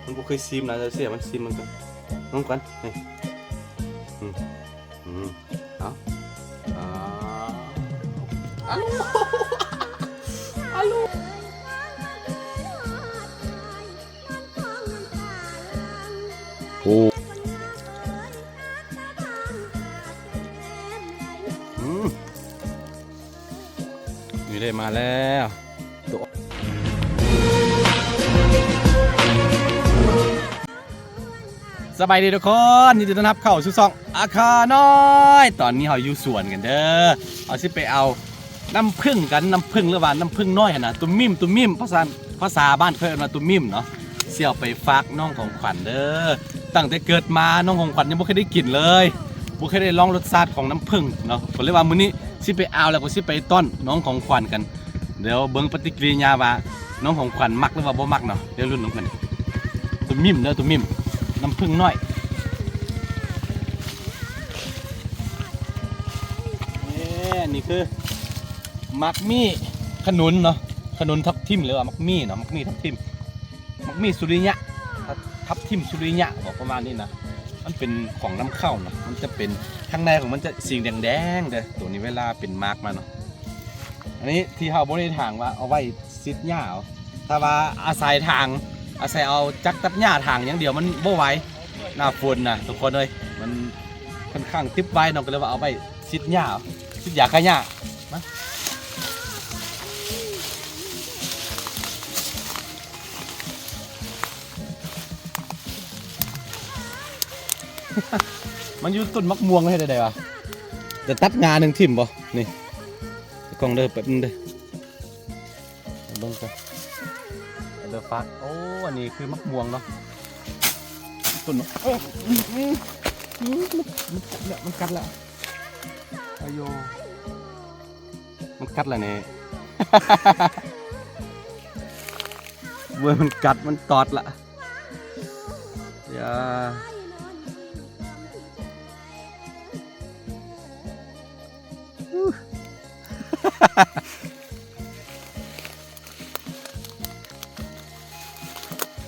ມັນບໍ່ເຄີຍຊີມນະ ເຈົ້າເສຍ ມັນຊີມມັນກ່ອນ ນຳກັນ ນີ້ ອືມ ອືມ ເອົາ ອ່າ ອາໂລ ອາໂລ ໂອ້ ອືມ ນີ້ໄດ້ມາແລ້ວ ສະບາຍດີທຸກຄົນ ຍິນດີຕ້ອນຮັບເຂົ້າສູ່ຊ່ອງອາຄານ້ອຍ. ຕອນນີ້ເຮົາຢູ່ສວນກັນເດີ ເຮົາຊິໄປເອົານ້ຳເຜິ້ງກັນ ນ້ຳເຜິ້ງ ຫຼືວ່ານ້ຳເຜິ້ງນ້ອຍຫັ້ນນະ ຕຸມມິ້ມ ຕຸມມິ້ມ ພາສາ ພາສາບ້ານເຂົາເອີ້ນວ່າຕຸມມິ້ມເນາະ ຊິເອົາໄປຝາກນ້ອງຂອງຂວັນເດີ. ຕັ້ງແຕ່ເກີດມານ້ອງຂອງຂວັນຍັງບໍ່ເຄີຍໄດ້ກິນເລີຍ ບໍ່ເຄີຍໄດ້ລອງລົດຊາດຂອງນ້ຳເຜິ້ງເນາະ ກໍເລີຍວ່າມື້ນີ້ຊິໄປເອົາ ແລ້ວກໍຊິໄປຕ້ອນນ້ອງຂອງຂວັນກັນ. ດຽວເບິ່ງປະຕິກິລິຍາວ່ານ້ອງຂອງຂວັນມັກ ຫຼືວ່າບໍ່ມັກເນາະ ດຽວລຸ້ນນຳກັນ. ຕຸມມິ້ມເດີ ຕຸມມິ້ມ ນ້ຳເຜິ້ງນ້ອຍ. ນີ້ ນີ້ຄືໝາກມີ້ຂະໜຸນເນາະ ຂະໜຸນທັບທິມ ຫຼືວ່າໝາກມີ້ເນາະ ໝາກມີ້ທັບທິມ. ໝາກມີ້ສຸລິຍະ ທັບ ທັບທິມສຸລິຍະ ບອກປະມານນີ້ນະ. ມັນເປັນຂອງນຳເຂົ້າເນາະ ມັນຈະເປັນ ຂ້າງໃນຂອງມັນຈະສີແດງໆເດີ ໂຕນີ້ເວລາເປັນໝາກມາເນາະ. ອັນນີ້ທີ່ເຮົາບໍ່ໄດ້ຖາງວ່າເອົາໄວ້ຊິດຫຍ້າເອົາ ຖ້າວ່າອາໄສຖາງ ອາໄສເອົາຈັກຕັດຫຍ້າຖາງຢ່າງດຽວມັນບໍ່ໄຫວ ໜ້າຝົນນະທຸກຄົນເອີຍ ມັນຄ່ອນຂ້າງຕິບໄວເນາະ ກໍເລີຍວ່າເອົາໄວ້ຊິດຫຍ້າເອົາ ຊິດຢາຂ້າຫຍ້າ ມາ. ມັນຢູ່ຕົ້ນໝາກມ່ວງເຮັດໄດ້ໃດວະ ຈະຕັດງ່າໜຶ່ງຖິ້ມບໍ່? ນີ້ ກ້ອງເດີ ແປັບໜຶ່ງເດີ ເບິ່ງກ່ອນ ເດີ ຟາດ ໂອ້ ອັນນີ້ຄືໝາກມ່ວງເນາະ ຕົ້ນ ໂອ້ ອືມ ອືມ ອືມ ມັນ ມັນກັດແລ້ວ ມັນກັດແລ້ວ ອາໂຍ ມັນກັດລະແນ່ ເວີຍ ມັນກັດ ມັນຕອດລະ ຢ່າ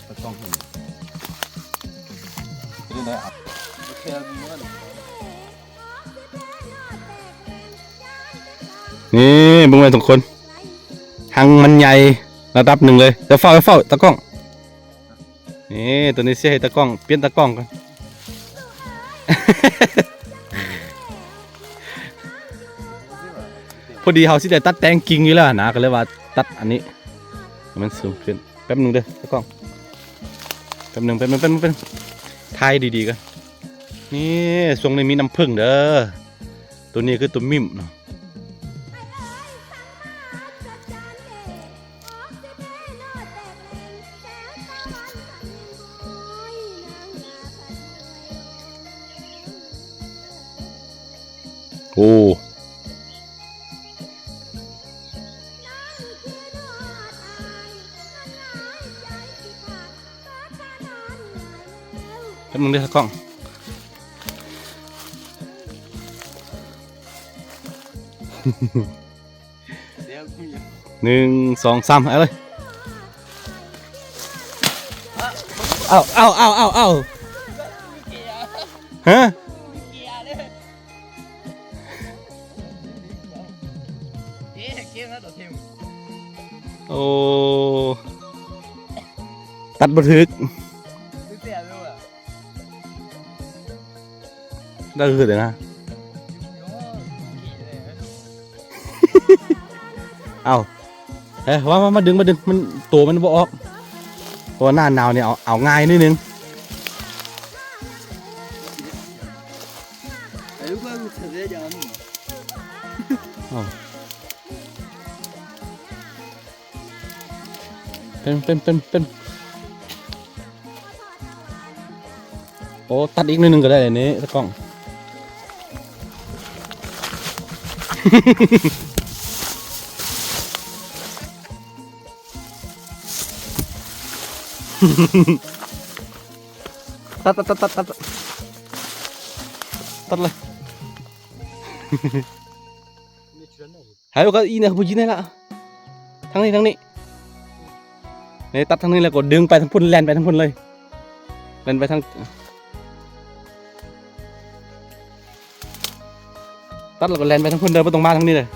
ຕາກ້ອງເຫັນ ເປັນຈັ່ງໃດ ໂອເຄ ນີ້ເບິ່ງໄວ້ທຸກຄົນ ຮັງມັນໃຫຍ່ລະດັບໜຶ່ງເລີຍ ຢ່າຟ້າວ ຢ່າຟ້າວ ຕາກ້ອງ ນີ້ ໂຕນີ້ຊິໃຫ້ຕາກ້ອງ ປ່ຽນຕາກ້ອງກ່ອນ ພໍດີເຮົາຊິໄດ້ຕັດແຕ່ງກິ່ງຢູ່ແລ້ວນະ ກໍເລີຍວ່າຕັດອັນນີ້ໃຫ້ມັນສູງຂຶ້ນ ແປັບໜຶ່ງເດີຕາກ້ອງ ແປັບໜຶ່ງ ແປັບໜຶ່ງ ແປັບໜຶ່ງ ແປັບໜຶ່ງ ຖ່າຍດີໆກ່ອນ ນີ້ ຊ່ວງນີ້ມີນ້ຳເຜິ້ງເດີ ໂຕນີ້ຄືໂຕມິ້ມເນາະ. ໂອ້ ແປັບໜຶ່ງເດີຕາກ້ອງ ໜຶ່ງ ສອງ ສາມ ເອົາເລີຍ ເອົາ ເອົາ ເອົາ ເອົາ ເອົາ ຮະ ໂອ້ ຕັດບໍ່ຖືກ ໄດ້ຄືເດີນະ ເອົາ ເອີ ມາ ມາ ມາດຶງ ມາດຶງ ມັນ ໂຕມັນບໍ່ອອກ ເພາະວ່າໜ້າໜາວນີ້ເອົາ ເອົາງ່າຍໜ້ອຍໜຶ່ງ ເອົາ ເປັນ ເປັນ ເປັນ ເປັນ ໂອ້ ຕັດອີກໜ້ອຍໜຶ່ງກໍໄດ້ນີ້ຕາກ້ອງ ຕັດ ຕັດ ຕັດ ຕັດ ຕັດເລີຍ. Hai, kau ini aku puji lah. Tang ni, tang ni. ນີ້ຕັດທາງນີ້ແລ້ວກໍດຶງໄປທາງພຸ້ນ ແລ່ນໄປທາງພຸ້ນເລີຍ ແລ່ນໄປທາງ ຕັດແລ້ວກໍແລ່ນໄປທາງພຸ້ນເດີ ບໍ່ຕ້ອງມາທາງນີ້ເດີ. ອື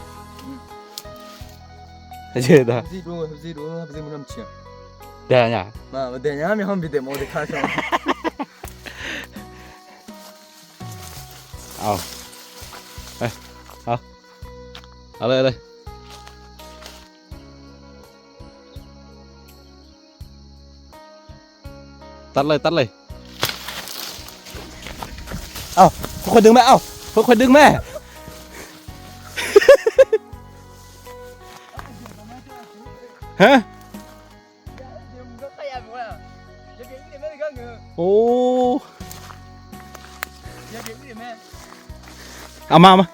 ມ ເຈີດາ Hab sie du, hab sie du, hab sie mun am Tier. ເດີຫຍັງ Ma, der ja, mir haben wieder mal die Kasse. ເອົາ ເອົາ ເອົາເລີຍ ເອົາເລີຍ. ຕັດເລີຍ ຕັດເລີຍ. ເອົ້າ ຄ່ອຍໆດຶງແມ່ ເອົ້າ ຄ່ອຍໆດຶງແມ່. ຮະ? ໂອ້ ເອົາມາ ເອົາມາ.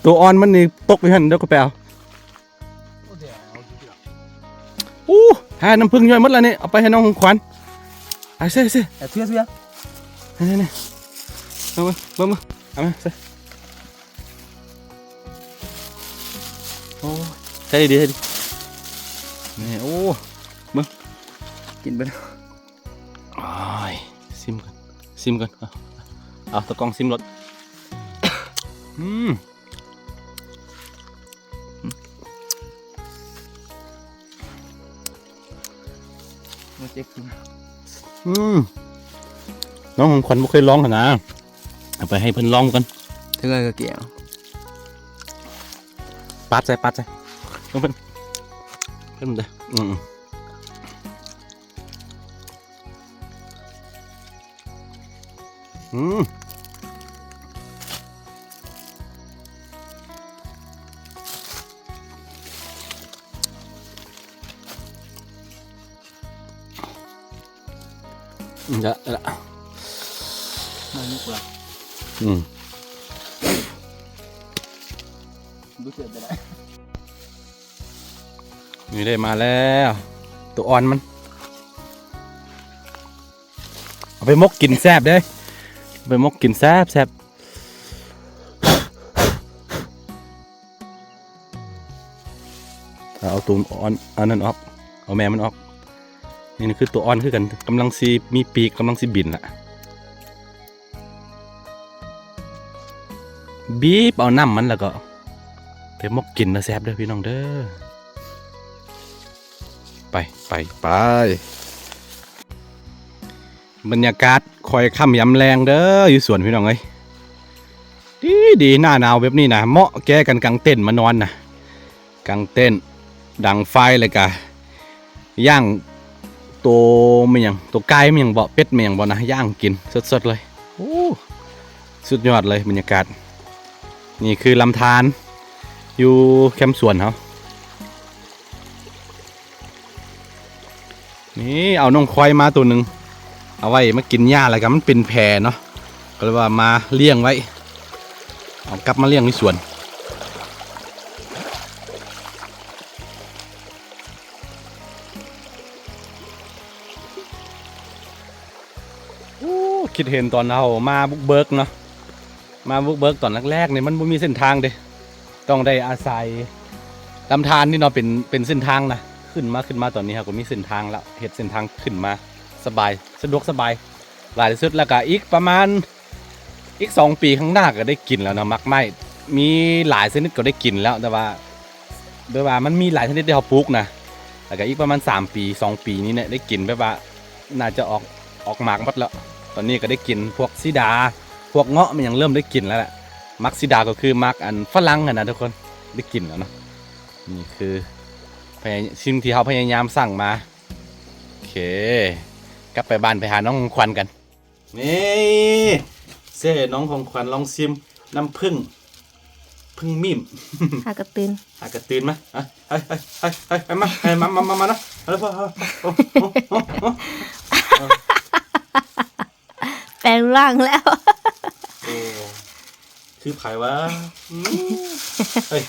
ໂຕອ່ອນມັນນີ້ຕົກຢູ່ຫັ້ນ ດຽວຂ້ອຍໄປເອົາ. ໂອ້ ຫານ້ຳເຜິ້ງຍ່ອຍໝົດແລ້ວນີ້ ເອົາໄປໃຫ້ນ້ອງຂອງຂວັນ. ອາ ເຊ ເຊ ເອົາເຊ ເຊ ນີ້ໆ ເບິ່ງ ເບິ່ງ ເບິ່ງ ເອົາມາ ເຊ. ໂອ້ ໃສ່ດີໆ ໃສ່ດີ ນີ້ ໂອ້ ເບິ່ງ ກິນເບິດ. ໂອ້ຍ ຊິມກ່ອນ ຊິມກ່ອນ ເອົາ ເອົາ ຕາກ້ອງຊິມໂລດ. ອືມ ມາເຈັກກິນ. ອືມ ນ້ອງຂອງຂວັນບໍ່ເຄີຍລອງຫັ້ນນະ ເອົາໄປໃຫ້ເພິ່ນລອງກ່ອນ. ເທື່ອກໍແກ້ວ ປາດໃສ່ ປາດໃສ່ ເພິ່ນ ເພິ່ນເດີ. ອືມ ອືມ ອືມ ຈະ ຈະ ມານີ້ກວ່າ ອືມ ບໍ່ເຊື່ອກໍໄດ້. ນີ້ໄດ້ມາແລ້ວ ໂຕອ່ອນມັນ ເອົາໄປໝົກກິນແຊບເດ້ ເອົາໄປໝົກກິນແຊບໆ. ເອົາໂຕອ່ອນອັນນັ້ນອອກ ເອົາແມ່ມັນອອກ. ນີ້ຄືໂຕອ່ອນຄືກັນ ກຳລັງຊິມີປີກ ກຳລັງຊິບິນລະ. ບີບເອົານ້ຳມັນ ແລ້ວກໍໄປໝົກກິນນະ ແຊບເດີພີ່ນ້ອງເດີ. ໄປ ໄປ ໄປ. ບັນຍາກາດຄ່ອຍຄ່ຳຍາມແລງເດີ ຢູ່ສວນພີ່ນ້ອງເອີຍ. ດີໆ ໜ້າໜາວແບບນີ້ນະ ເໝາະແກ່ການກາງເຕັນມານອນນະ. ກາງເຕັນ ດັງໄຟ ແລ້ວກະ ຍ່າງໂຕແມ່ນຫຍັງ ໂຕໄກ່ແມ່ນຫຍັງເບາະ ເປັດແມ່ນຫຍັງເບາະນະ ຍ່າງກິນສົດໆເລີຍ. ໂອ້ ສຸດຍອດເລີຍບັນຍາກາດ. ນີ້ຄືລຳທານຢູ່ແຄມສວນເຮົາ. ນີ້ເອົານ້ອງຄວາຍມາໂຕໜຶ່ງ ເອົາໄວ້ມາກິນຫຍ້າ ແລ້ວກໍມັນເປັນແຜເນາະ ກໍເລີຍວ່າມາລ້ຽງໄວ້ ເອົາກັບມາລ້ຽງໃນສວນ. ໂອ້ ຄິດເຫັນຕອນເຮົາມາບຸກເບີກເນາະ ມາບຸກເບີກຕອນແລກໆນີ້ມັນບໍ່ມີເສັ້ນທາງເດ້ ຕ້ອງໄດ້ອາໄສລຳທານນີ້ເນາະ ເປັນ ເປັນເສັ້ນທາງນະ ຂຶ້ນມາ ຂຶ້ນມາຕອນນີ້ເຮົາກໍມີເສັ້ນທາງແລ້ວ ເຮັດເສັ້ນທາງຂຶ້ນມາສະບາຍ ສະດວກສະບາຍຫຼາຍທີ່ສຸດ. ແລ້ວກໍອີກປະມານ ອີກສອງປີຂ້າງໜ້າກໍໄດ້ກິນແລ້ວເນາະ ໝາກໄມ້ ມີຫຼາຍຊະນິດກໍໄດ້ກິນແລ້ວ ແຕ່ວ່າ ແບບວ່າມັນມີຫຼາຍຊະນິດທີ່ເຮົາປູກນະ ແລ້ວກໍອີກປະມານສາມປີ ສອງປີນີ້ແຫຼະ ໄດ້ກິນແບບວ່າໜ້າຈະອອກ ອອກໝາກໝົດແລ້ວ. ຕອນນີ້ກໍໄດ້ກິນພວກສີດາ ພວກເງາະ ມັນຍັງເລີ່ມໄດ້ກິນແລ້ວແຫຼະ. ໝາກສີດາກໍຄືໝາກອັນຝຣັ່ງຫັ້ນນະທຸກຄົນ ໄດ້ກິນແລ້ວເນາະ. ນີ້ຄືພະຍາ ສິ່ງທີ່ເຮົາພະຍາຍາມສ້າງມາ. ໂອເຄ ກັບໄປບ້ານໄປຫານ້ອງຂວັນກັນ. ນີ້ ຊິໃຫ້ນ້ອງຂອງຂວັນລອງຊິມນ້ຳເຜິ້ງ ເຜິ້ງມີ້ມ ຫາກະຕື່ນ ຫາກະຕື່ນມາ ໄປ ໄປ ໄປ ໄປ ໄປ ໄປ ມາ ໄປ ມາ ມາ ມາ ມານະ ມາເລີຍພໍ່ ໂອ້ ໂອ້ ໂອ້ ໂອ້ ແປງຮ່າງແລ້ວ ໂອ້ ຄືໃຜວະ ອືມ ເຮີ້ຍ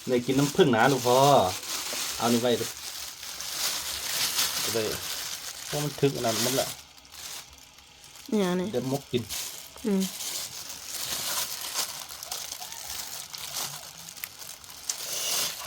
ໄດ້ກິນນ້ຳເຜິ້ງນະລູກພໍ່ ເອົານີ້ໄວ້ເດີ້ ເອົາໄວ້ ເພາະມັນຖືກອັນນັ້ນໝົດແລ້ວ. ອີຫຍັງນີ້? ເດັບໝົກກິນ ອືມ ຫ